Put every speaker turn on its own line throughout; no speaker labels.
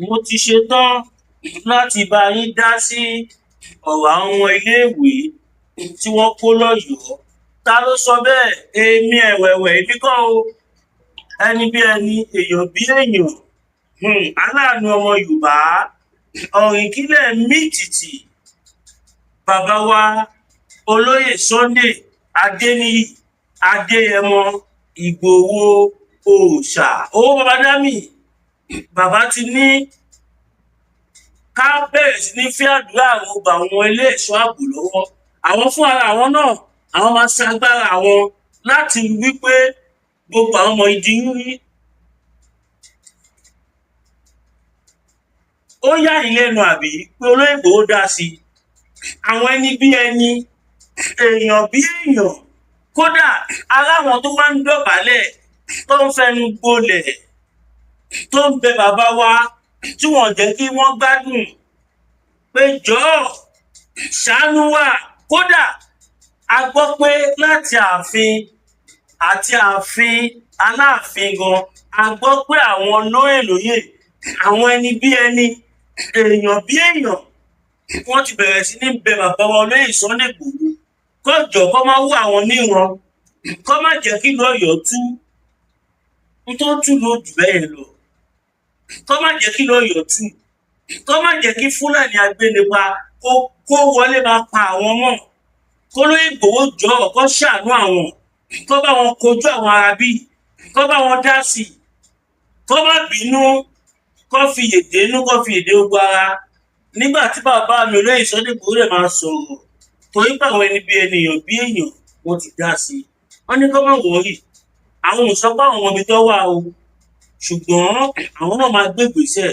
Mo ti ṣetán láti bá yín dá sí ọ̀rọ̀ àwọn ọmọ iléèwé tí wọ́n kó lọ́yọ́ọ́. Ta ló sọ bẹ́ẹ̀? Èmi ẹ̀wẹ̀wẹ̀, èmi kọ́ o. Ẹni bí ẹni, èèyàn bí èèyàn, aláàánú ọmọ Yorùbá, ọ̀rìnkílẹ̀ mìtìtì, bàbá wa olóyè Sunday Adéníyì Adéyẹmọ Ìgbòho Òòṣà, owó baba dami. Bàbá ti ní ká bẹ̀rẹ̀ sí ní fi àdúrà rògbà àwọn ilé ẹ̀ṣọ́ ààbò lọ́wọ́. Àwọn fún ara àwọn náà, àwọn máa ṣagbára àwọn láti wí pé gbogbo àwọn ọmọ ìdí rírí. Ó yà yín lẹ́nu àbí pé olóyè Ìgbòho dá sí i? Àwọn ẹni bí ẹni, èèyàn bí èèyàn, kódà ará àwọn tó wá ń dọ̀bálẹ̀, tó ń fẹnu gbolẹ̀, tó ń bẹ bàbá wa, tí wọ́n jẹ́ kí wọ́n gbádùn, pé jọ̀ọ́ ṣàánú wa. Kódà a gbọ́ pé láti ààfin àti ààfin Aláàfin gan, a gbọ́ pé àwọn lóyè lóyè, àwọn ẹni bí ẹni, èèyàn bí èèyàn, wọ́n ti bẹ̀rẹ̀ sí ní bẹ bàbá wa olóyè Sunday Igboho kó jọ̀ọ́, kó má wú àwọn níran, kó má jẹ́ kí ìlú Ọ̀yọ́ tú n tó tú ló jù bẹ́ẹ̀ lọ, kó má jẹ́ kí ìlú Ọ̀yọ́ tú, kó má jẹ́ kí Fúlàní agbénipa kó wọlé máa pa àwọn mọ́. Kó lóyè Ìgbòho jọ̀ọ́, kó ṣàánú àwọn, kó bá wọn kojú àwọn arábí, kó bá wọn dá sí i, kó má bínú, kó fi èdè inú, kó fi èdè gbogbo ara. Nígbà tí bàbá mi olóyè Sunday Igboho rẹ̀ máa sọ̀rọ̀, torí pé àwọn ẹni bí ènìyàn bí èèyàn, wọ́n ti dá sí i, wọ́n ní kó má worry. Àwọn ò sọ pé àwọn ọmọ ibi tó wà o, ṣùgbọ́n àwọn náà máa gbé ìgbésẹ̀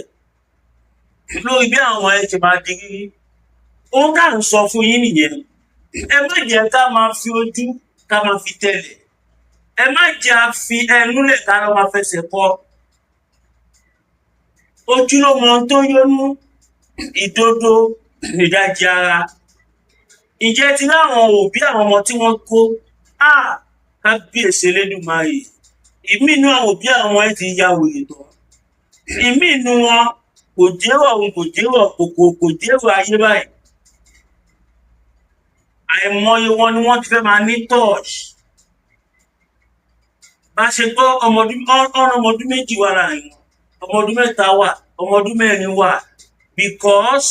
lórí bí àwọn ẹ ṣe máa di rírí. Ohun tá à ń sọ fún yín nìyẹn. Ẹ má jẹ́ ká máa fi ojú ká máa fi tẹ̀lẹ̀, ẹ má jẹ́ a fi ẹnu lẹ̀ ká lọ́ máa fẹsẹ̀ kọ. Ojú ló mọ ohun tó yónú, ìdodo ìdajì ara. Ǹjẹ́ ti rí àwọn òbí àwọn ọmọ tí wọ́n kó? Á kábíyèsí Elédùmarè! Ìmí inú àwọn òbí àwọn ẹ ti ya wèrè tán. Ìmí inú wọn kò jẹ́rọ̀ òun, kò jẹ́rọ̀ kò jẹ́rọ̀ ayé báyìí. Àìmọye wọn ni wọ́n ti fẹ́ máa ní touch. Bá ṣe gbọ́, ọmọdún ọ̀rọ̀, ọmọdún 2 wà láàrin wọn, ọmọdún 3 wà, ọmọdún 4 wà, because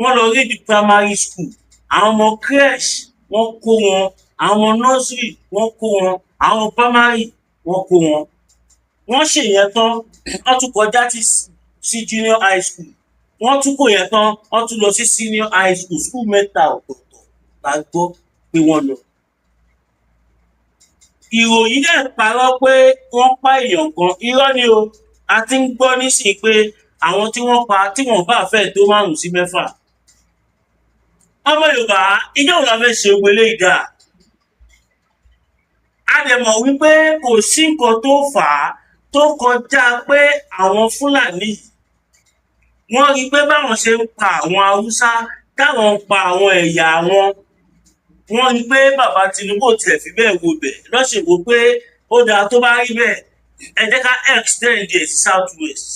wọ́n lọ rí the primary school, àwọn ọmọ crèche wọ́n kó wọn, àwọn ọmọ nursery wọ́n kó wọn, àwọn ọmọ primary wọ́n kó wọn. Wọ́n ṣèyẹn tán, wọ́n tún kọjá sí junior high school. Wọ́n tún kò yẹn tán, wọ́n tún lọ sí senior high school. School mẹ́ta ọ̀tọ̀ọ̀tọ̀ la gbọ́ pé wọ́n lọ. Ìròyìn dẹ̀ parọ́ pé wọ́n pa èèyàn kan. Irọ́ ni o. A ti ń gbọ́ nísìnyí pé àwọn tí wọ́n pa, tí wọ́n bá fẹ́ tó márùn sí mẹ́fà. Ọmọ Yorùbá, ìjọ́ wo la fẹ́ ṣe gbogbo eléyìí dà? A dẹ̀ mọ̀ wípé kò sí nǹkan tó fà á tó kọjá pé àwọn Fúlàní yìí, wọ́n rí i pé báwọn ṣe ń pa àwọn Haúsá, táwọn ń pa àwọn ẹ̀yà àwọn, wọ́n rí i pé bàbá Tinubu ò tiẹ̀ fi bẹ́ẹ̀ wo bẹ̀ lọ́sẹ̀ wò pé ó dáa. Tó bá rí bẹ́ẹ̀, ẹ jẹ́ ká extend ẹ̀ sí South West.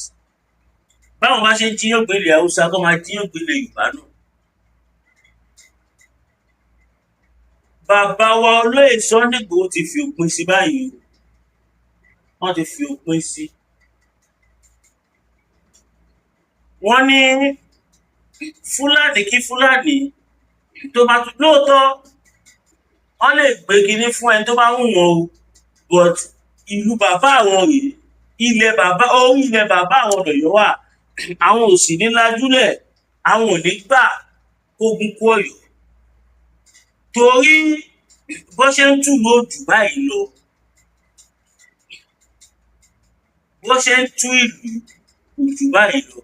Báwọn bá ṣe ń jíyàn gbé ilẹ̀ Haúsá, kó máa jíyàn gbé ilẹ̀ Yorùbá náà. Bàbá wa olóyè Sunday Igboho ti fi òpin sí báyìí o. Wọ́n ti fi òpin sí. Wọ́n ní Fúlàní kí Fúlàní tó bá tún lóòótọ́, wọ́n lè gbé kinní fún ẹni tó bá wù wọ́n o, but ìlú bàbá àwọn rèé, ilẹ̀ bàbá, orí ilẹ̀ bàbá àwọn lọ̀yọ́ wà. Àwọn ò sì ní lajúlẹ̀, àwọn ò ní gbà kógun kú Ọ̀yọ́, torí bó ṣe ń tùlú òjù báyìí lọ, bó ṣe ń tú ìlú òjù báyìí lọ.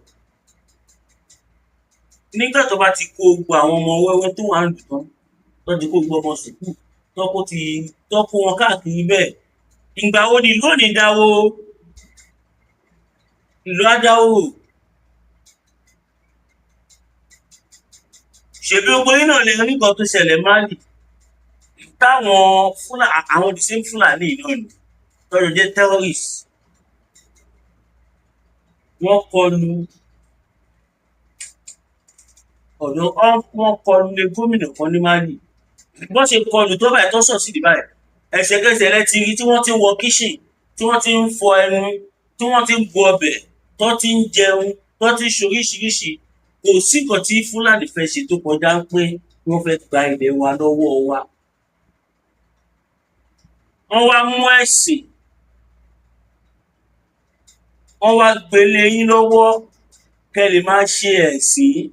Nígbà tó bá ti kó gbogbo àwọn ọmọ wẹ́wẹ́ tó wà nílùú tán, tó ti kó gbogbo ọmọ sùkúù tó kó ti tó kó wọn káàkiri bẹ́ẹ̀, ìgbà wo ni ìlú ò ní dáwó? Ìlú á dáwó. Ṣèbí gbogbo yín náà lè rí nǹkan tó ṣẹlẹ̀ Mali, táwọn Fúlàní, àwọn the same Fúlàní yìí náà ni tọ́jú jẹ́ terrorist, wọ́n kọlu Ọ̀dọ̀ wọn kọlu ilé gómìnà kan ní Mali. Bọ́n ṣe kọlù tó báyìí, tó sọ̀ sídìí báyìí, ẹsẹ̀kẹsẹ̀ lẹ ti rí tí wọ́n ti ń wọ kitchen, tí wọ́n ti ń fọ ẹnu, tí wọ́n ti ń bu ọbẹ̀, tó ti ń jẹun, tó ti ń ṣoríṣiríṣi. Kò sí nǹkan tí Fúlàní fẹ́ ṣe tó kọjá pé wọ́n fẹ́ gba ilẹ̀ wa lọ́wọ́ wa. Wọ́n wá mú ẹ̀sìn, wọ́n wá gbélé yín lọ́wọ́ kẹ́ lè máa ṣe ẹ̀sìn.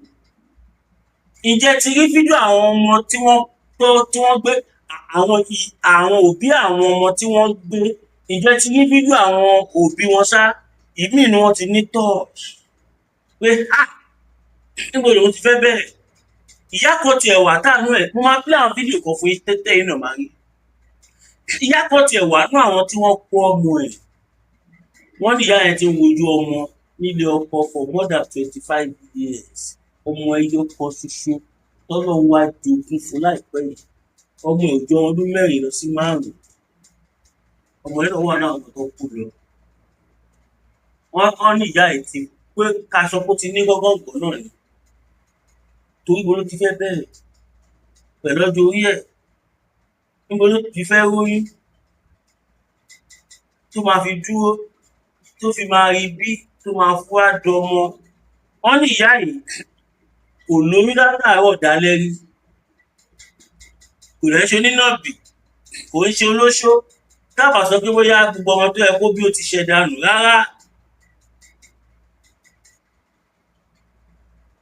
Ǹjẹ́ ti rí fídíò àwọn ọmọ tí wọ́n tó tí wọ́n gbé, àwọn òbí àwọn ọmọ tí wọ́n gbé? Ǹjẹ́ ti rí fídíò àwọn òbí wọn ṣá? Ìmíì ni wọ́n ti ní touch pé, ah, níbo lòun ti fẹ́ bẹ̀rẹ̀? Ìyá kan tiẹ̀ wà táànú ẹ̀, mo máa play àwọn fídíò kan fún yín tẹ́tẹ́ yín náà máa rí. Ìyá kan tiẹ̀ wà nú àwọn tí wọ́n kó ọmọ ẹ̀. Wọ́n ní ìyá yẹn ti ń wojú ọmọ nílé ọkọ for more than 25 years. Ọmọ ẹyọ kan ṣoṣo tọ́lọ́run wá jogún fún láìpẹ́ yìí, ọmọ ẹ̀ ò ju ọdún 4 lọ sí 5. Ọmọ yẹn náà wà náà, ọmọ tó kú lọ. Wọ́n ní ìyá yìí ti pé ká sọ pé ó ti ní gọ́gọ́ǹgọ́ náà ni, torí ibo ló ti fẹ́ bẹ̀rẹ̀ pẹ̀lú ọjọ́ orí ẹ̀? Níbo ló ti fẹ́ róyún tó máa fi dúró, tó fi máa rí bí tó máa fún wá dọmọ? Wọ́n ní ìyá yìí kò lóyún látàárọ̀ dálẹ́ rí. Kò dẹ̀ ń ṣe onínàbì, kò ń ṣe olóṣó, dábàá sọ pé bóyá gbogbo ọmọ tó yẹ kó bí ó ti ṣẹ dànù. Rárá,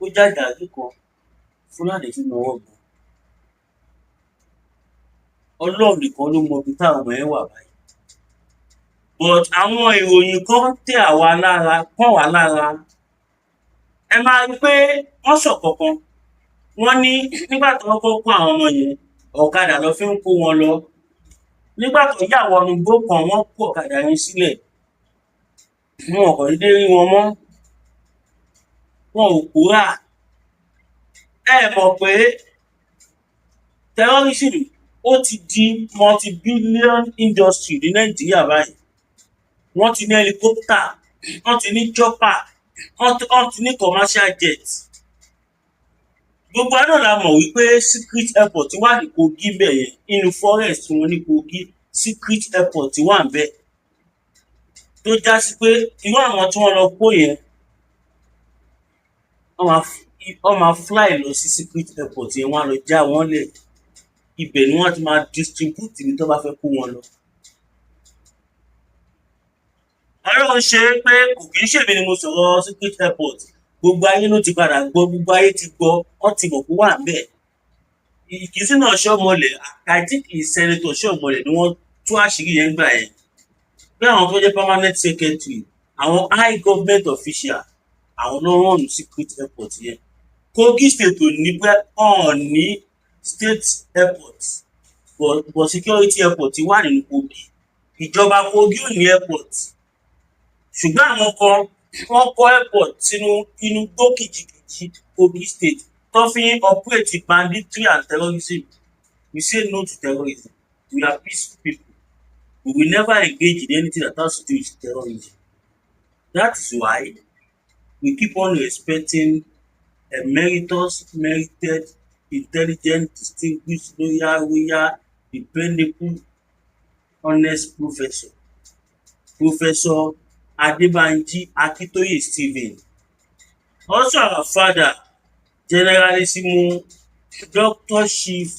ó jàjàrí kan, Fúlàní tún nawọ́ gan. Ọlọ́run nìkan ló mọ ibi táwọn ọmọ yẹn wà báyìí. But àwọn ìròyìn kan tẹ̀ àwa lára, kàn wá lára. Ẹ máa rí i pé wọ́n sọ kankan. Wọ́n ní nígbà tó kọ́kọ́ kó àwọn ọmọ yẹn, ọ̀kadà lọ fi ń kó wọn lọ. Nígbà tó yà wọnú igbó kan, wọ́n kó ọ̀kadà yẹn sílẹ̀. Wọn ò kàn déédéé rí wọn mọ́, wọn ò pòórá. Ẹ mọ̀ pé terrorism, ó ti di multi-billion industry ní Nàìjíríà báyìí. Wọ́n ti ní helicopter, wọ́n ti ní chopper, wọ́n ti ní commercial jet. Gbogbo wa náà la mọ̀ wípé secret airport wà ní Kogi ńbẹ̀ yẹn. Nínú forest wọn ní Kogi, secret airport wà ńbẹ̀, tó já sí pé irú àwọn tí wọ́n lọ kó yẹn, wọ́n máa fly lọ sí secret airport yẹn, wọ́n á lọ já wọn lẹ̀. Ibẹ̀ ni wọ́n ti máa distribute ibi tó bá fẹ́ kó wọn lọ. Ọlọ́run ṣe é pé kò kì í ṣèmi ni mo sọ̀rọ̀ secret airport. Gbogbo ayé ló ti padà gbọ́, gbogbo ayé ti gbọ́, wọ́n ti mọ̀ pé ó wà ńbẹ̀. Ìkísínà Oshiomhole, Kajiki, Senator Oshiomhole ni wọ́n tú àṣírí yẹn gbà yẹn, pé àwọn tó jẹ́ permanent secretary, àwọn high government official, àwọn ló run secret airport yẹn. Kogi State ò ní pẹ́ ọ̀n ní state airport, but security airport wà nínú Kogi. Ìjọba Kogi ò ní airport, ṣùgbọ́n àwọn kan, wọ́n kọ́ airport sínú inú igbó kìjikìji Kogi State tó fi ń operate banditry and terrorism. We say no to terrorism. We are peaceful people. We will never engage in anything that has to do with terrorism. That is why we keep on respecting emeritus, merited, intelligent, distinguished, loyal, royal, dependable, honest professor, Professor Adebanji Akintoye Stephen. Also our father, Generalissimo Dr. Chief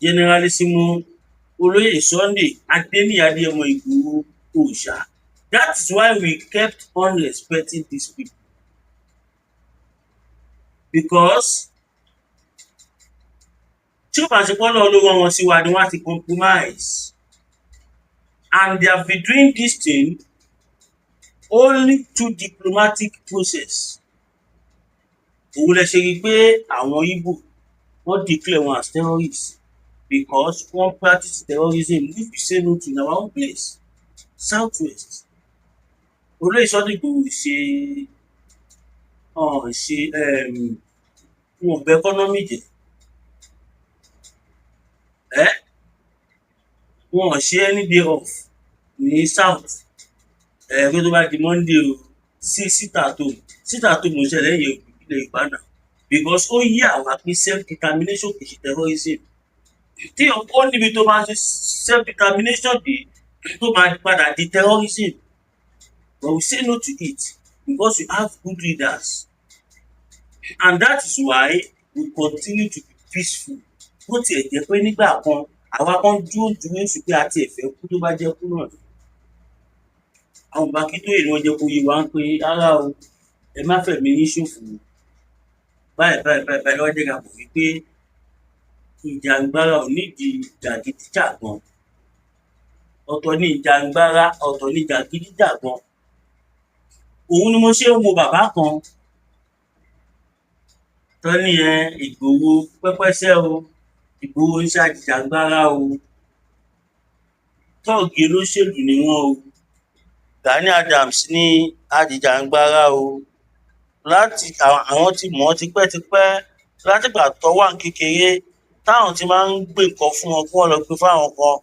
Generalissimo Olóyè Sunday Adeniyi Adéyẹmọ Ìgbòho Òòṣà. That is why we kept on respecting these people, because tí ó bá ṣe pọ́nlọ́ ló rán wọn sí wa ni, wọ́n á ti compromise. And they have been doing this thing only through diplomatic process. Òun lẹ ṣe rí i pé àwọn Igbo, wọ́n declare wọn as terrorists, because wọ́n practice terrorism, which we say no to in our own place, South West. Olóyè Sunday Igboho ṣe ṣe wọn ò bẹ economy jẹ́ ẹ́, wọn ò ṣe any day off ní South ẹ, pé tó bá di Monday o, sí sit at home. Sit at home ò ṣẹlẹ̀ yẹn ilẹ̀ Yorùbá náà. Because ó yí àwa pé self determination kì í ṣe terrorism. Tí ó níbi tó máa ṣe self determination dé, tó máa padà di terrorism. But we say no to it because we have good leaders, and that is why we continue to be peaceful. Bó tiẹ̀ jẹ́ pé nígbà kan, àwa kan dúró dúró èṣù pé a tiẹ̀ fẹ́ kú, tó bá jẹ́ kú náà, àwọn bàbá Akíntóyè ni wọ́n jẹ́ kó yé wa pé rárá o, ẹ má fẹ̀mí yín ṣòfò. Báyìí báyìí báyìí báyìí, lọ́wọ́ jẹ́ ká mọ̀ wípé ìjàngbara ò nídìí jàgídíjàgan. Ọ̀tọ̀ ní ìjàngbara, ọ̀tọ̀ ní jàgídíjàgan. Òun ni mo ṣe ń wo bàbá kan tó ní ẹ Ìgbòho pẹ́pẹ́sẹ́ o, Ìgbòho ń ṣàjìjàgbara o, tọ́ọ̀gì olóṣèlú ni wọ́n o, Gani Adams ní ajìjàngbara o. Láti àwọn ti mọ̀ ọ́ tipẹ́tipẹ́, látìgbà tó wà ní kékeré, táwọn ti máa ń gbé nǹkan fún wọn kí wọ́n lọ gbé fáwọn kan.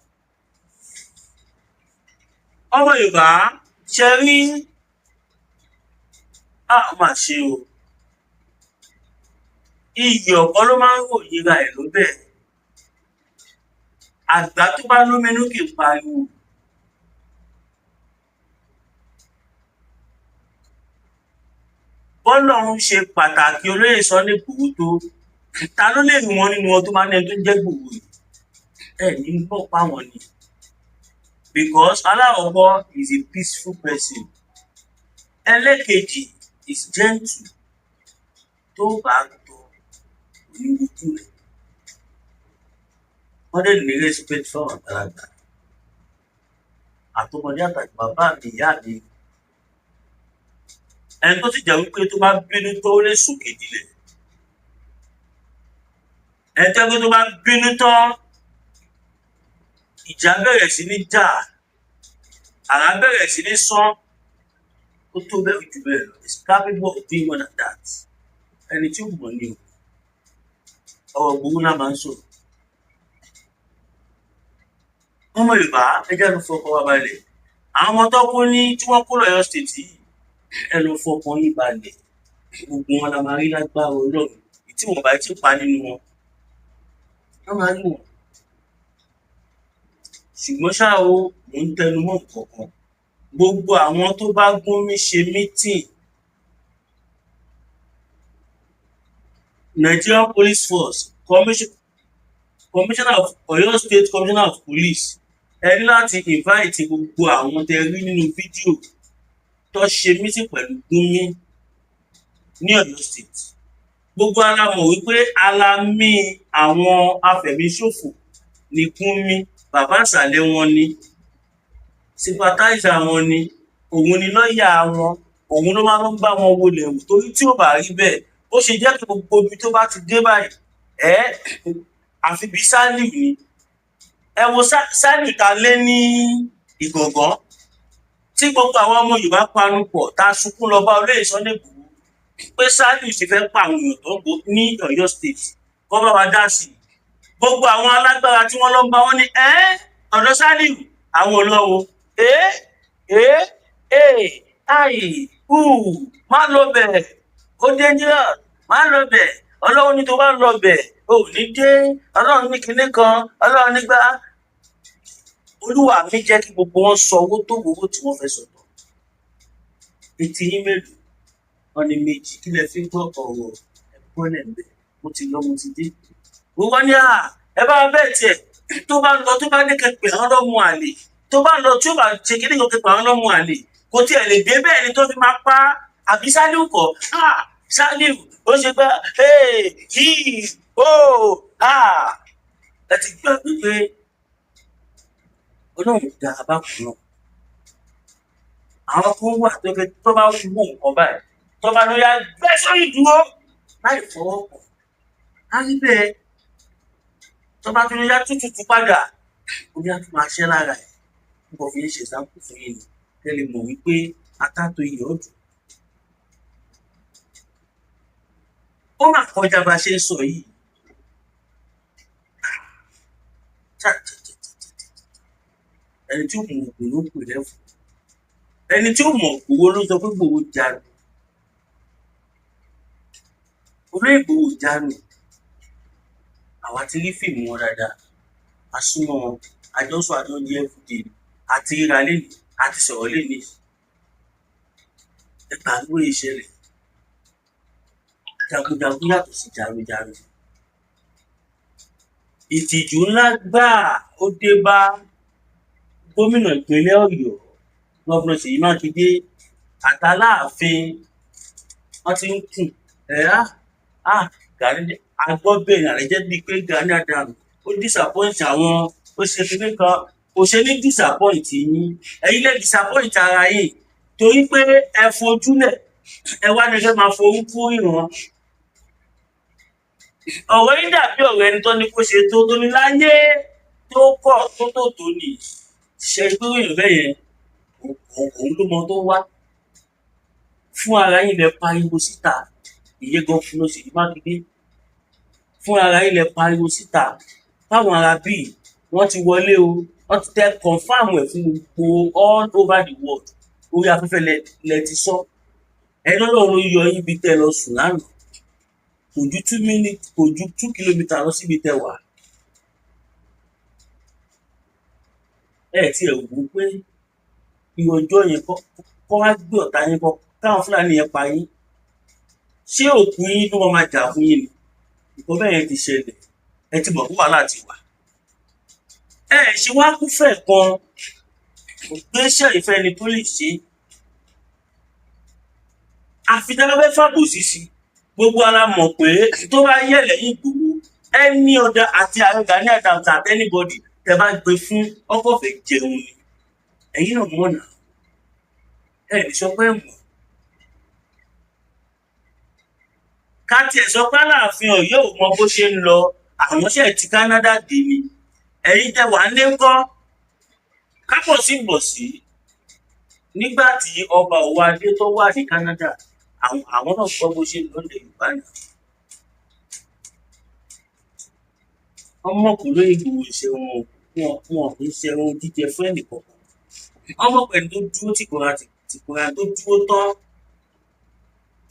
Ọmọ Yorùbá ṣe rí a, ó mà ṣe o. Iyì ọ̀pọ̀ ló máa ń ròyìn ra ẹ̀ lóbẹ̀. Àgbà tó bá lóminú kì í pariwo. Bọ́lọ́run ṣe pàtàkì olóyè Sunday Igboho tó, ta ló lè rí wọn nínú wọn tó máa ní ẹni tó ń jẹ́ Igboho yìí? Ẹ ní gbọ́ páwọn ni, because alákọ̀ọ́kọ́ is a peaceful person, ẹlẹ́kejì is gentle. Tó bá tọ́ oníwójú rẹ̀, wọ́n dẹ̀ ní respect fáwọn àgbàlagbà, àtọmọdé àtàgbà, bàbá mi, ìyá mi. Ẹni tó sì jẹ́ wípé tó bá bínú tó, ó lè sòkè dilẹ̀. Ẹni tó jẹ́ pé tó bá bínú tán, ìjà bẹ̀rẹ̀ sí ní jà, àrá bẹ̀rẹ̀ sí ní sán, ó tó bẹ́ẹ̀ jù bẹ́ẹ̀ lọ, is capable of doing more than that. Ẹni tí ó mọ̀ ni o. Ọ̀rọ̀ gbogbo náà máa ń sọ̀rọ̀. Ọmọ Yorùbá, ẹ jẹ́ lọ fọkàn wa balẹ̀. Àwọn ọmọ tó kú ní tí wọ́n kú lọ́yọ̀ State yìí, ẹ lọ fọkàn yín balẹ̀. Gbogbo wọn la máa rí lágbára Ọlọ́run. Tí wọn bá ti pa nínú wọn, wọ́n máa rí wọn. Ṣùgbọ́n ṣá o, mò ń tẹnu mọ́ nǹkan kan: gbogbo àwọn tó bá Gúnmi ṣe meeting, Nigerian Police Force, Commissioner of Oyo State, Commissioner of Police, ẹ ní láti invite gbogbo àwọn tẹ rí nínú fídíò tó ṣe meeting pẹ̀lú Gúnmi ní Ọ̀yọ́ State. Gbogbo ara mọ̀ wípé alamí àwọn afẹ̀míṣòfò ní Gúnmi, bàbá ìsàlẹ̀ wọn ni, sympathizer wọn ni, òun ni lọ́ọ̀yà wọn, òun ló máa ń bá wọn wọlé wò. Torí tí ò bá rí bẹ́ẹ̀, ó ṣe jẹ́ kí gbogbo ibi tó bá ti dé báyìí ẹ́, àfi bíi Sálíù ni. Ẹ wo Sálíù ta lé ní Ìgàngán, tí gbogbo àwọn ọmọ Yorùbá panu pọ̀, tá a sunkún lọ bá olóyè Sunday Igboho pé Sálíù ti fẹ́ pa àwọn èèyàn tó ń gbó ní Ọ̀yọ́ State, kó bá wa dá sí i. Gbogbo àwọn alágbára tí wọ́n lọ ń bá wọn ní ẹ́ ọ̀dọ̀ Sálíù, àwọn olówó ẹ ẹ ẹ àì hù, má lọ bẹ̀, ó dangerous, má lọ bẹ̀. Ọlọ́run ní tó bá lọ bẹ̀, ò ní dé. Ọlọ́run ní kinní kan, Ọlọ́run nígbà. Olúwa mi jẹ́ kí gbogbo wọn sọ owó tó owó tí wọ́n fẹ́ sọ̀tọ̀. Etí yín mélòó? Wọn ní méjì. Kí lẹ fi ń gbọ́ ọ̀rọ̀ ẹ̀kọ́ lẹ̀ ń bẹ̀? Mo ti lọ, mo ti dé. Gbogbo ní à ẹ bá bẹ́ẹ̀ tiẹ̀, tó bá lọ, tó bá ní kẹpẹ àwọn ọlọ́mọ àlè, tó bá lọ, tí ó bá ṣe kí ní kò kẹpẹ àwọn ọlọ́mọ àlè, kò tiẹ̀ lè dé bẹ́ẹ̀ ni tó fi máa pa àbí Sálíù kọ́. Sálíù ó ṣe gbá yìí ó. Ẹ ti gbàgbé pé Ọlọ́run dá a bákan náà. Àwọn kan wà tó fẹ́, tó bá wú nǹkan báyìí, tó bá lóyá gbé sórí ìdúró láì fọwọ́ kàn á rí bẹ́ẹ̀. Tó bá tún yá tútù padà, omi á tún máa ṣẹ́ lára ẹ̀. Mo kàn fi ń ṣe example fún yín ni, kẹ́ lè mọ̀ wípé atátó iyọ̀ dùn. Ó mà kọjá bá a ṣe ń sọ yìí. Ẹni tí ó mọ̀ ògùn ló pè lẹ́fọ̀ọ́, ẹni tí ó mọ̀ Ìgbòho ló sọ pé Ìgbòho jalè. Olóyè Ìgbòho jánu, àwa ti rí fíìmù wọn dáadáa, a súnmọ́ wọn, àjọsọ àjọ jẹ everyday, àti ríra lẹ́nu, àti sọ̀rọ̀ lẹ́nu. Ẹ gbàgbé ìṣẹ̀lẹ̀. Jagunjagun yàtọ̀ sí jagunjagun. Ìtìjú ńlá gbáà ó dé bá gómìnà ìpínlẹ̀ Ọ̀yọ́, Gómìnà Ṣèyí Mákindé àtàláàfin. Wọ́n ti ń kùn ẹ̀ á Gani agbọ́bẹ̀rẹ̀ àrẹ jẹ́ bíi pé Gani Adams ó disappoint àwọn, ó ṣe kinní kan, kò ṣe ní disappoint yín. Ẹ̀yin lè disappoint ara yín torí pé ẹ fojúlẹ̀, ẹ wá ní ẹ fẹ́ máa forúkú ríran. Ọ̀rọ̀ yín dàbí ọ̀rọ̀ ẹni tó ní kó ṣe tó tó ní láyé tó kọ̀ tó tó tó ní ṣe gbóríyìn bẹ́ẹ̀ yẹn. Òun ló mọ tó wá fún ara yín. Lẹ pariwo síta, ìyẹn gan fún lọ Ṣèyí Mákindé. Fún ara yín lẹ pariwo síta táwọn ará bíi wọ́n ti wọlé o, wọ́n ti tẹ confirm ẹ̀ fún gbogbo all over the world. Orí afẹ́fẹ́ lẹ ti sọ. Ẹni Ọlọ́run ló yọ yín bí tẹ́ lọ sùn lánàá. Kò ju 2 minutes, kò ju 2 kilometre lọ síbi tẹ́ wà. Ẹ tí ẹ wò ó pé irú ọjọ́ yẹn kọ́ wá gbé ọ̀tá yín kọ́ káwọn Fúlàní yẹn pa yín, ṣé òkú yín ló máa jà fún yín ni? Nǹkan bẹ́ẹ̀ yẹn ti ṣẹlẹ̀, ẹ ti mọ̀ pé wàhálà ti wà. Ẹ ṣe wá kúfẹ̀ kan gbéṣẹ́ ìfẹ́ ni tó lè ṣe. Àfi tá a bá fẹ́ fàbòsí sí. Gbogbo ara mọ̀ pé tó bá yẹ̀ lẹ́yìn Ìgbòho, ẹni ọ̀dà àti ààrẹ Gani Adams àti anybody tẹ bá gbé fún ọkọ̀ fẹ́ jẹun ni. Ẹ̀yin náà mọ̀ náà, ẹ lè sọ pé mọ̀. Ká tiẹ̀ sọ pé Aláàfin Ọ̀yọ́ ò mọ bó ṣe ń lọ, àwọn ṣe ti Canada dé ni. Ẹ̀yin tẹ wà ń lé ńkọ́? Kápọ̀ sí bọ̀ sí nígbà tí ọba Òwòadé tó wà ní Canada, àwọn náà gbọ́ bó ṣe ń lọ nílẹ̀ Yorùbá náà. Wọ́n mọ̀ pé olóyè Ìgbòho ṣe wọn, wọn kì í ṣe ohun jíjẹ fún ẹnìkọ̀ọ̀kan. Wọ́n mọ̀ pé ẹni tó dúró tìkọ̀ra tìkọ̀ra tó dúró tán,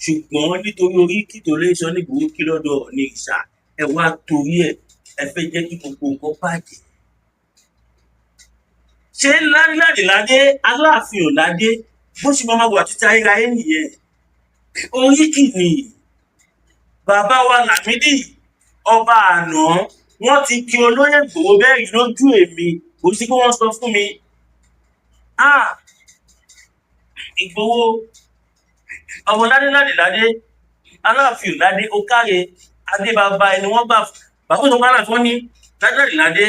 ṣùgbọ́n nítorí oríkì tó lè sọ ní Ìgbòho kí lọ́dọ̀ ní ìṣà, ẹ wá torí ẹ̀ ẹ fẹ́ jẹ́ kí gbogbo nǹkan bàjẹ́. Ṣé ládé ládé Aláàfin ò ládé bó ṣe máa wà títí ayérayé nìyẹn? Oríkì ni bàbá wa Lámídì ọba àná, wọ́n ti kí olóyè Ìgbòho bẹ́ẹ̀ rí lójú èmi, kò sí pé wọ́n sọ fún mi. Ìgbòho ọmọ ládé ládé ládé Aláàfin ò ládé, ó káre adé bàbá ẹni wọ́n gbà bàbá tó kọ́ Aláàfin ní ládé ládé ládé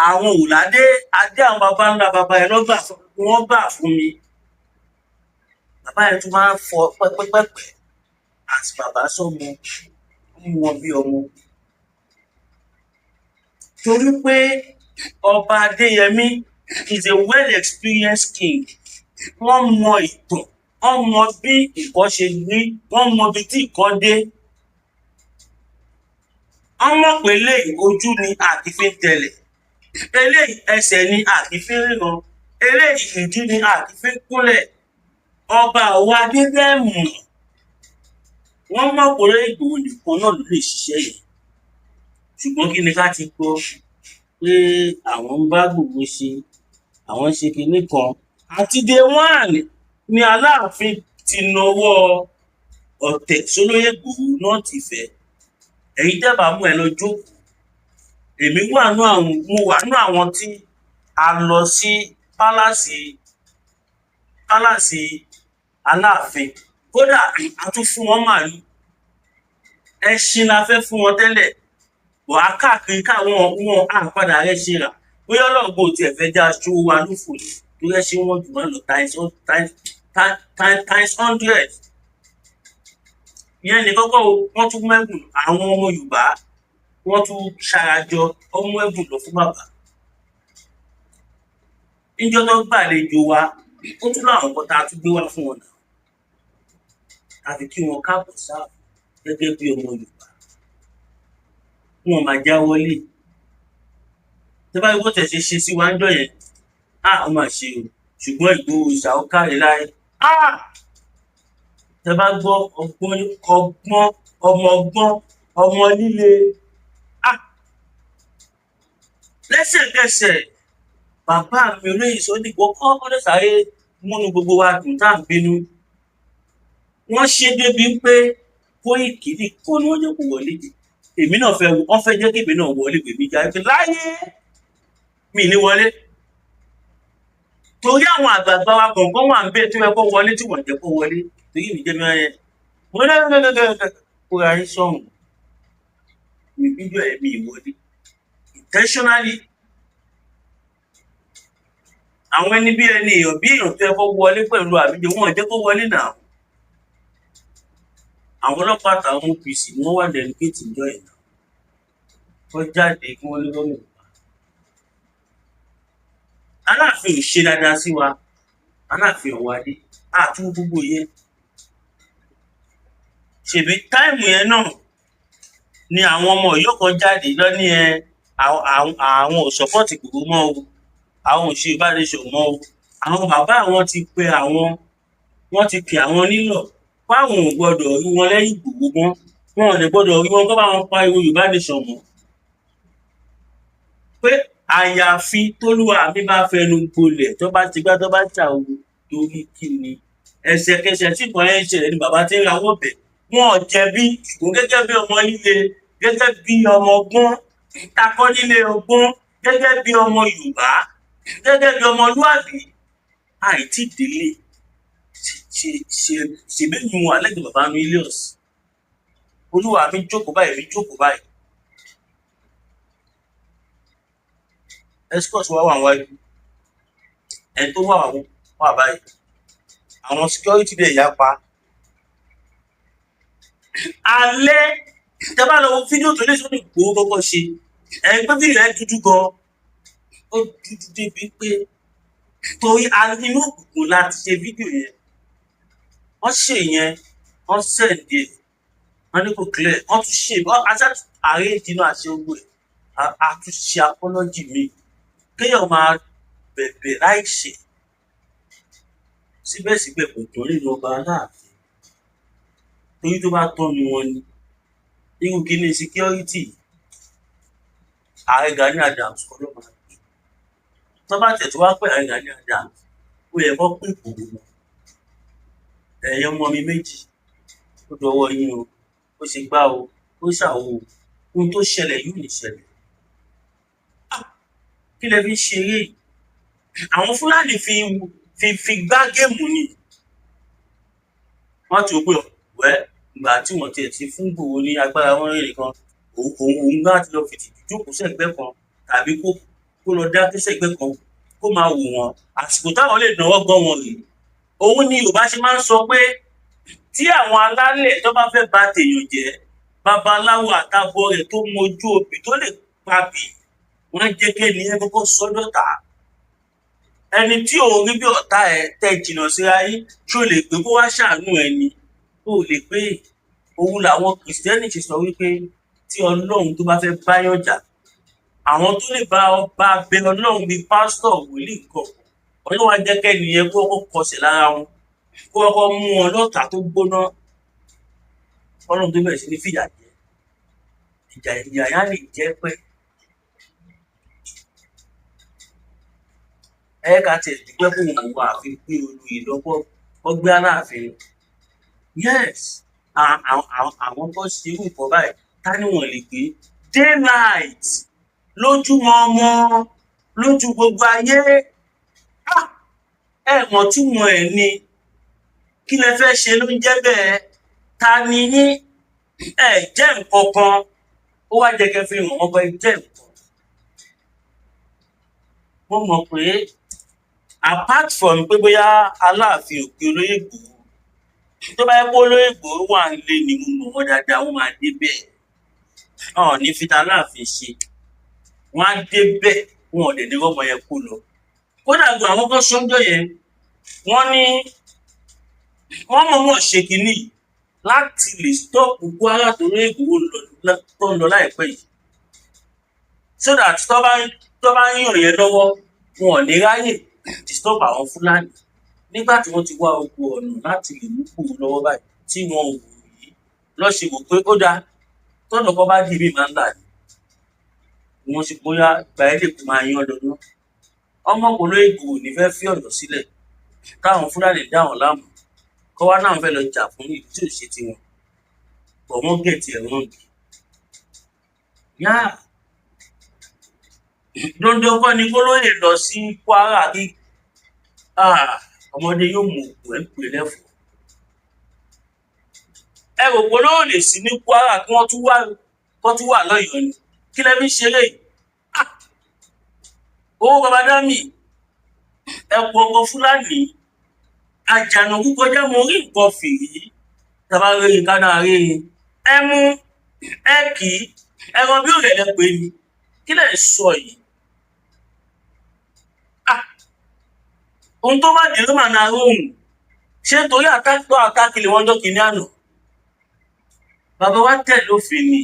àwọn ò ládé, adé àwọn baba ńlá baba ẹ lọ́gbà wọ́n gbà fún mi. Bàbá yẹn tún máa ń fọ pẹ́pẹ́pẹ́pẹ́ àti bàbá sọ́mọ mú wọn bí ọmọ, torí pé ọba Adéyẹmí is a well experienced king. Wọ́n mọ ìtàn, wọ́n mọ bí nǹkan ṣe rí, wọ́n mọ ibi tí nǹkan dé. Wọ́n mọ̀ pé eléyìí ojú ni a kì í fi ń tẹlẹ̀, eléyìí ẹsẹ̀ ni a kì í fi ń ríran, eléyìí ìdí ni a kì í fi ń kúnlẹ̀. Ọba Òwòadé dẹ̀ mọ̀, wọ́n mọ̀ pé olóyè Ìgbòho nìkan náà ló lè ṣiṣẹ́ yẹn. Ṣùgbọ́n kí ni ká ti gbọ́ pé àwọn ń bá Ìgbòho ṣe, àwọn ń ṣe kinní kan? Àti day one ni Aláàfin ti nawọ́ ọ̀tẹ̀ sólóyè Ìgbòho náà ti fẹ́. Ẹ̀yin tẹ́ bá mú ẹ lọ jókòó. Èmi wà nú àwọn, mo wà nú àwọn tí a lọ sí pálásì Aláàfin. Kódà a tún fún wọn màálù, ẹṣin la fẹ́ fún wọn tẹ́lẹ̀, wà á káàkiri káwọn wọn á padà rẹ́ṣin rà. Bóyá ọlọ́gbọ́n ò tiẹ̀ fẹ́ já aṣọ wa lófò ni, torí ẹṣin wọn jù wọ́n lọ times 100. Ìyẹn ní kọ́kọ́ o. Wọ́n tún mẹ́bùn àwọn ọmọ Yorùbá, wọ́n tún ṣarajọ ọmọ ẹ̀bùn lọ fún bàbá níjọ́ tó gbàlejò wa. Ó tún láwọn nǹkan tá a tún gbé wá fún wọn náà, àfi kí wọn káàbọ̀ sáà gẹ́gẹ́ bí ọmọ Yorùbá. Wọn máa já wọlé tẹ́ bá rí bó tẹ̀ ṣe ṣe sí wa ń jọ yẹn, á ó máa ṣe o. Ṣùgbọ́n Ìgbòho ìṣà ó káre láyé. Tẹ bá gbọ́ ọgbọ́n, ọgbọ́n, ọmọ ọgbọ́n, ọmọ líle. Ah, lẹ́sẹ̀kẹsẹ̀ bàbá mi olóyè Sunday Igboho kọ́ lè sáré múnú gbogbo wa dùn tá à ń bínú. Wọ́n ṣe débi pé Kóìkì nìkan ni wọ́n jẹ́ kó wọlé. Èmi náà fẹ́, wọ́n fẹ́ jẹ́ kí èmi náà wọlé, gbèmí jáde pé láyé mi ní wọlé, torí àwọn àgbààgbà wa kọ̀ọ̀kan wà ń bẹ tó yẹ kó wọlé tí wọ́n jẹ́ kó wọlé, torí mi jẹ́ mi ẹ̀ mo ní kóra yín sọ̀hún mi fídíò ẹ̀ mi ìwọlé intentionally. Àwọn ẹni bí ẹni, èèyàn bí èèyàn tó yẹ kó wọlé pẹ̀lú àbíjẹ, wọn jẹ́ kó wọlé náà. Àwọn ọlọ́pàá àtàwọn OPC ni wọ́n wà delegate ìjọ yẹn náà, wọ́n jáde kí wọ́n lé lọ́nà. Aláàfin ò ṣe dáadáa sí wa, Aláàfin ọ̀wádé àtún gbogbo yẹn. Ṣèbí time yẹn náà ni àwọn ọmọ Ọ̀yọ́ kan jáde lọ́ní ẹ àwọn ò support Ìgbòho mọ́ o, àwọn ò ṣe ìbánisọ̀ mọ́ o, àwọn bàbá àwọn ti pe àwọn, wọ́n ti kì àwọn nílọ̀ fáwọn ò gbọdọ̀ rí wọn lẹ́yìn Ìgbòho mọ́, wọn ò lè gbọdọ̀ rí wọn kó bá wọn pariwo Yorùbá nation mọ́, pé àyàfi tólúwa mi bá fẹnu gbolẹ̀, tó bá ti gbá, tó bá ṣàwo. Torí kí ni? Ẹsẹ̀kẹsẹ̀ tí nǹkan yẹn ń ṣẹlẹ̀ ni bàbá ti ń rawọ́ bẹ̀. Wọn ò jẹ̀bi, ṣùgbọ́n gẹ́gẹ́ bí ọmọ líle, gẹ́gẹ́ bí ọmọ ọgbọ́n takọ́ nílé ọgbọ́n, gẹ́gẹ́ bí ọmọ Yorùbá, gẹ́gẹ́ bí ọmọlúàbí, àìtí délé ṣe ṣe ṣèbéyìn wọn alẹ́ bàbá nu Ilios. Olúwa mi jókòó báyìí, mi jókòó báyìí, escort wa wà wájú, ẹni tó wà wà báyìí, àwọn security dẹ̀ yá pa. Alẹ́ tẹ́ bá lọ wo fídíò tó lè sọ́dọ̀ Ìgbòho kọ́kọ́ ṣe ẹ̀ pé fídíò yẹn dúdú gan, ó dúdú débi pé torí inú òkùnkùn láti ṣe fídíò yẹn. Wọ́n ṣe yẹn, wọ́n send ẹ̀, wọ́n ní kò clear, wọ́n tún ṣe aṣá àárẹ̀ ìdínà àṣẹ ogun ẹ̀, àtúnṣe apology mi, kéèyàn máa bẹ̀bẹ̀ láìṣẹ̀. Síbẹ̀síbẹ̀ kò tán nínú ọba Aláàfin, torí tó bá tọ́nu wọn ni irú kíní security Ààrẹ Gani Adams kọ́ ló máa gbé. Tó bá tẹ̀ tó wá pé Ààrẹ Gani Adams, ó yẹ kó pín Ìgbòho mọ́. Ẹ̀yin ọmọ mi méjì, ó dọwọ́ yín o, ó ṣe gbá o, ó ṣàwo o, ohun tó ṣẹlẹ̀ yóò ní ṣẹlẹ̀. Kí lẹ fi ń ṣeré yìí? Àwọn Fúlàní fi gbá game ni. Wọ́n ti rò pé wẹ́ ìgbà tí wọ́n tiẹ̀ ti fún Ìgbòho ní agbára wọn rìn kan, òun gbá ti lọ fìtì jókòó sẹ́gbẹ́ kan tàbí kó lọ dákẹ́ sẹ́gbẹ́ kan, kó máa wò wọ́n. Àsìkò táwọn lè náwó gan wọn rèé. Òun ni Yorùbá ṣe máa ń sọ pé tí àwọn alálẹ̀ tó bá fẹ́ ba tèèyàn jẹ́, babaláwo àtàbọ̀ rẹ̀ tó mojú obì tó lè pabì, wọ́n á jẹ́ kẹ́ni ẹ kọ́kọ́ sọ́dọ̀tà. Ẹni tí òun rí bí ọ̀tá ẹ tẹ́ jìnnà síra yín, ṣó lè pé kó wá ṣàánú ẹ ni? Ó lè pé. Òun làwọn Kìrìsìtẹ́nì ṣe sọ wípé tí Ọlọ́run tó bá fẹ́ báyàn jà, àwọn tó lè bá ọba bẹ Ọlọ́run bíi pásítọ̀, wòlíì nǹkan, Ọlọ́run á jẹ́ kẹ́ni yẹn kó kọ́kọ́ kọsẹ̀ lára wọn, kó kọ́kọ́ mú wọn lọ́tà tó gbóná, Ọlọ́run tó bẹ̀rẹ̀ sí ní fìyà jẹ. Ìjà ìyà yẹn á lè jẹ́ pé ẹ ká tiẹ̀ dúpẹ́ fún òun wà àfi pé olóyè lọ́pọ̀ wọ́n gbé Aláàfin. Yes, àwọn tó ṣe irú nǹkan báyìí, ká ní wọn lè gbé daylight lójúmọ́ ọmọ lójú gbogbo ayé. Ẹ mọ̀ tí wọn ẹ̀ ní kí lẹ fẹ́ ṣe ló ń jẹ́ bẹ́ẹ̀. Ta ni yín? Ẹ jẹ́ nǹkan kan, ó wá jẹ́ kẹ́ fi hàn wọ́n pé jẹ́ nǹkan. Mo mọ̀ pé apart from pé bóyá Aláàfin òkè olóyè Ìgbòho, tó bá yẹ kó olóyè Ìgbòho wà nílé ni, mo mọ̀ wọ́n dáadáa, wọ́n máa dé bẹ́ẹ̀. Wọn ò ní fi ta Aláàfin ṣe, wọ́n á dé bẹ́ẹ̀, wọn ò dẹ̀ ní rọ́mọ yẹn kó lọ. Kódà gan, àwọn kan sọ́jọ́ yẹn, wọ́n ní wọ́n mọ̀ọ́mọ̀ ṣe kínní yìí láti lè stop Kwara tó lóyè Ìgbòho tó ń lọ láìpẹ́ yìí, so that tó bá ń yàn yẹn lọ́wọ́, wọn ò ní ráyè disturb àwọn Fúlàní nígbà tí wọ́n ti wá ogun ọ̀nà láti lè mú Ìgbòho lọ́wọ́ báyìí. Tí wọn ò rí lọ́ ṣe wò pé ó dáa, tọ́nà kan bá dì mí máa ń là ní wọ́n ṣe bóyá ìgbà ẹ̀ lè kó máa yan lọ́dún. Ọmọkùnrin Ìgbòho ní fẹ́ fi Ọ̀yọ́ sílẹ̀ káwọn Fúlàní dá wọn láàmú, kọ́ wá náà fẹ́ lọ jà fún ìlú tí ò ṣe tiwọn, but wọ́n get ẹ̀ wrong. Yá dandan kọ́ ni kólóyè lọ sí Kwara kí ọmọdé yóò mú òkú ẹ̀ ń pè lẹ́fọ̀ọ́. Ẹ rò pé olóyè lè sí ní Kwara kí wọ́n tún wá kọ́ tún wà lọ́yọ̀ọ́ ni? Kí lẹ fi ń ṣeré yìí? Owó baba dami, ẹkùn ọkọ Fúlàní àjànàkú kọjá, mo rí nǹkan fìrí. Tàbá rí kánà rí ẹ mú ẹ kì í ẹran bí òrẹ̀lẹ̀ pé ni. Kí lẹ̀ ń sọ yìí? Ohun tó bá dé ló máa na róhùn. Ṣé torí àtàkùn àtàkìlì wọn jọ kìíní àná, bàbá wa tẹ̀lé òfin ni.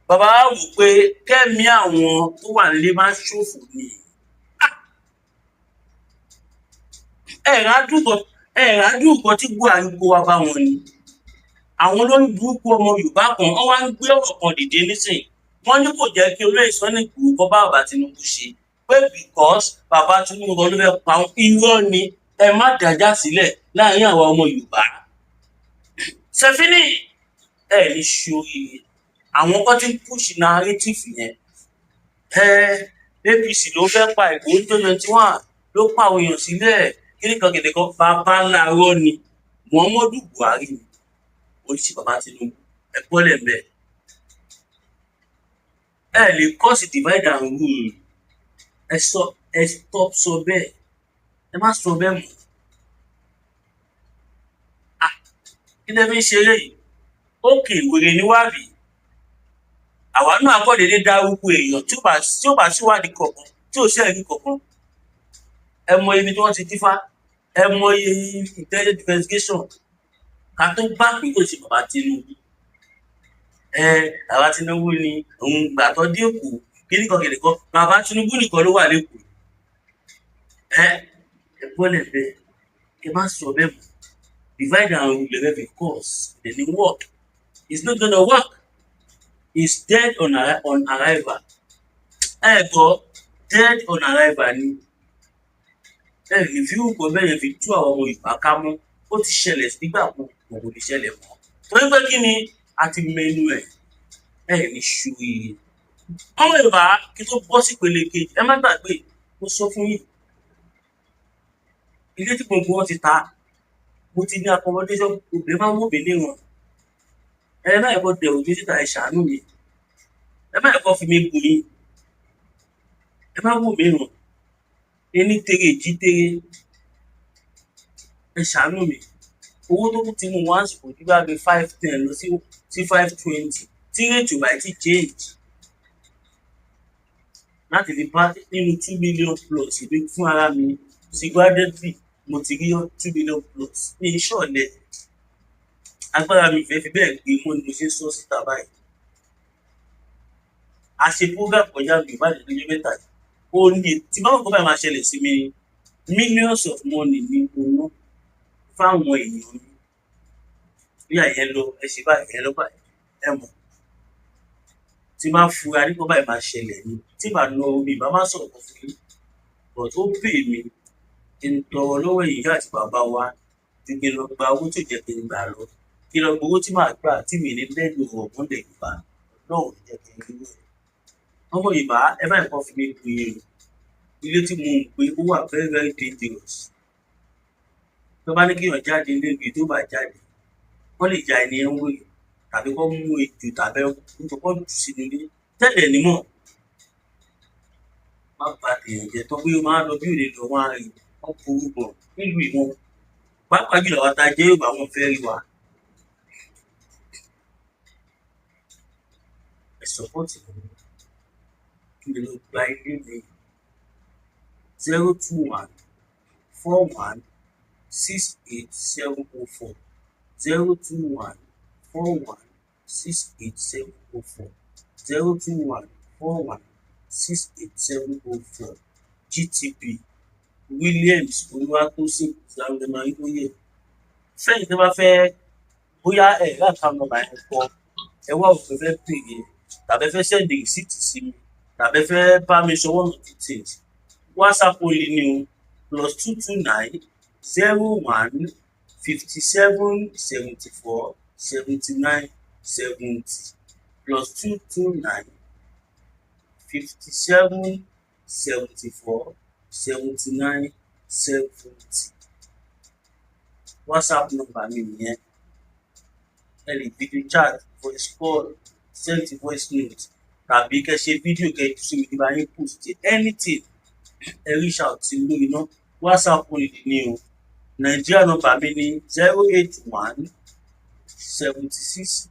Bàbá wa wò pé kẹ́mi àwọn tó wà nílé máa ń ṣòfò ni. Ẹ̀rọ adúgbò tí Buhari kó wa bá wọn ni àwọn olórí burúkú ọmọ Yorùbá kan. Wọ́n wá ń gbé ọ̀rọ̀ kan dìde nísìnyí, wọ́n ní kò jẹ́ kí olóyè Sunday Igboho kọ́ bá bàbá Tinubu ṣe, pé because bàbá Tinubu kan ló fẹ́ pa wọn. Irọ́ ni, ẹ má dájà sílẹ̀ láàrin àwọn ọmọ Yorùbá. Sẹfínì ẹ ní ṣoríire. Àwọn kan ti ń push narrative yẹn. Ẹ APC ló fẹ́ pa Ìgbòho ní 2021, ló pa àwọn èèyàn sílẹ̀, kíní kan kìnìún kan. Bàbá ńlá arọ́ ni Muhammadu Buhari ni oríṣi bàbá Tinubu. Ẹ bọ́lẹ̀ mbẹ́, ẹ lè cause divide and rule. Ẹ sọ, ẹ stop sọ bẹ́ẹ̀, ẹ má sọ bẹ́ẹ̀ mọ́. Ah, kí lẹ fi ń ṣeré yìí? Ókè wèrè ní wàbí àwa náà kọ́ déédéé dárúkọ èèyàn tí ó bá síwádìí kọ̀ọ̀kan, tí ò sí ẹ̀rí kọ̀ọ̀kan. Ẹ mọ ibi tí wọ́n ti dífá, ẹ mọ iye intelligent investigation ká tó bá pé kò sí bàbá Tinubu. Ẹ bàbá Tinubu ni òun gbà tó dé Èkó, kíní kan kìnìkan kan. Bàbá Tinubu nìkan ló wà lẹ́kọ̀ọ́. Ẹ bọ́lẹ̀ bẹ́ẹ̀, ẹ má sọ bẹ́ẹ̀ mọ́. Divide and rule lẹ́fẹ̀ẹ́ fi cause it dey work. It's not gonna work. It's dead on arrival. Ẹ gbọ́, dead on arrival ni. Ẹ lè fi orúkọ bẹ́ẹ̀ yẹn fi tú àwọn ọmọ Yorùbá ká mọ́. Ó ti ṣẹlẹ̀ nígbà kan, kò lè ṣẹlẹ̀ mọ́, torí pé kí ni a ti mẹnu ẹ̀. Ẹ ní ṣoríire ọmọ Yorùbá. Kí tó bọ́ sí ìpele kejì, ẹ má gbàgbé mo sọ fún yín, ilé tí gbogbo wọn ti ta, mo ti ní accommodation. Obìnrin máa ń wò mí níran. Ẹ má ẹ̀kọ́ dẹ̀rù mi síta, ẹ ṣàánú mi. Ẹ má ẹ̀kọ́ fi mi bù yín. Ẹ má wò mí ràn. Ení tere èjì tere, ẹ ṣàánú mi. Owó tó kún ti mú wọn àsìkò tí bá gbé 510 lọ sí 520, tí rate ò bá ti change, láti fi bá nínú 2 million plus ìgbé fún ara mi. Single-handedly, mo ti rí 2 million plus ní ìṣọ̀lẹ̀. Agbára mi fẹ́ fi bẹ́ẹ̀ gbé mọ́ ni mo ṣe ń sọ síta báyìí. A ṣe program kọjá mi ìbàdàn lọ́jọ́ mẹ́ta yìí. Ó ní tí báwọn kan báyìí máa ṣẹlẹ̀ sí mi, millions of money ní owó fáwọn èèyàn mi bí àyẹn lọ. Ẹ ṣe báyìí, ẹ lọ báyìí. Ẹ mọ̀ tí máa fura nípa báyìí máa ṣẹlẹ̀ ni tí màá ná omi ìbá má sọ̀rọ̀ kan fún yín, but ó pè mí kí n tọrọ lọ́wọ́ ìyá àti bàbá wa ju kí n lọ gba owó tí ò jẹ́ kí n gbà lọ, kí n lọ gba owó tí màá gbà tí mi ní lẹ́nu ọ̀rọ̀ mọ́lẹ̀ Yorùbá. Ọlọ́run jẹ́ kí n rí rẹ̀. Ọmọ Yorùbá, ẹ báyìí kan fi mí bu iye ilé tí mo ń gbé, ó wà very very dangerous. Tó bá ní kéèyàn jáde níbi tó bá jáde, wọ́n lè ja ẹni ẹ̀ ń wèrè tàbí kó mú ejò tàbí ẹkùn kó jù sínú ilé tẹ́lẹ̀ nímọ̀. Má ba tèèyàn jẹ́ tán, bóyá ó máa lọ bí òde lọ, wọ́n á rí wọ́n burú gan nílùú ìwọ̀n, pàápàá jùlọ àwọn tá a jẹ́ Yorùbá, wọn fẹ́ rí wa. Ẹ support mi kí n lè lọ gba ilé mi. 0214168704, 0214168704, 0214168704. GTB, Williams Olúwatósìn Sàrẹ̀mà Ìbóyè. Fẹ́yìn tó bá fẹ́, bóyá ẹ̀ rí account number yẹn kọ, ẹ wá òfin fẹ́ pè é, tàbí fẹ́ send receipt sí mi, tàbí fẹ́ bá mi sọ one or two things, WhatsApp only ni o: +229 01 57 74 79 70, +229 57 74 79 70. WhatsApp number mi nìyẹn. Ẹ lè video chat, voice call, send voice note, tàbí kẹ́ ṣe fídíò, kẹ́ sí mi, kí bá yín post anything. Ẹ reach out sí mi lórí náà, WhatsApp only ni o. Nàìjíríà number mi ní 081 76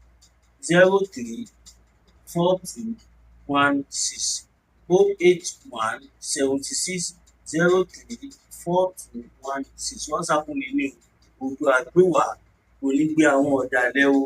03 42 16, 081 76 03 42 16. WhatsApp only ni o. Ojú àgbéwà kò ní gbé àwọn ọ̀dàlẹ̀ o.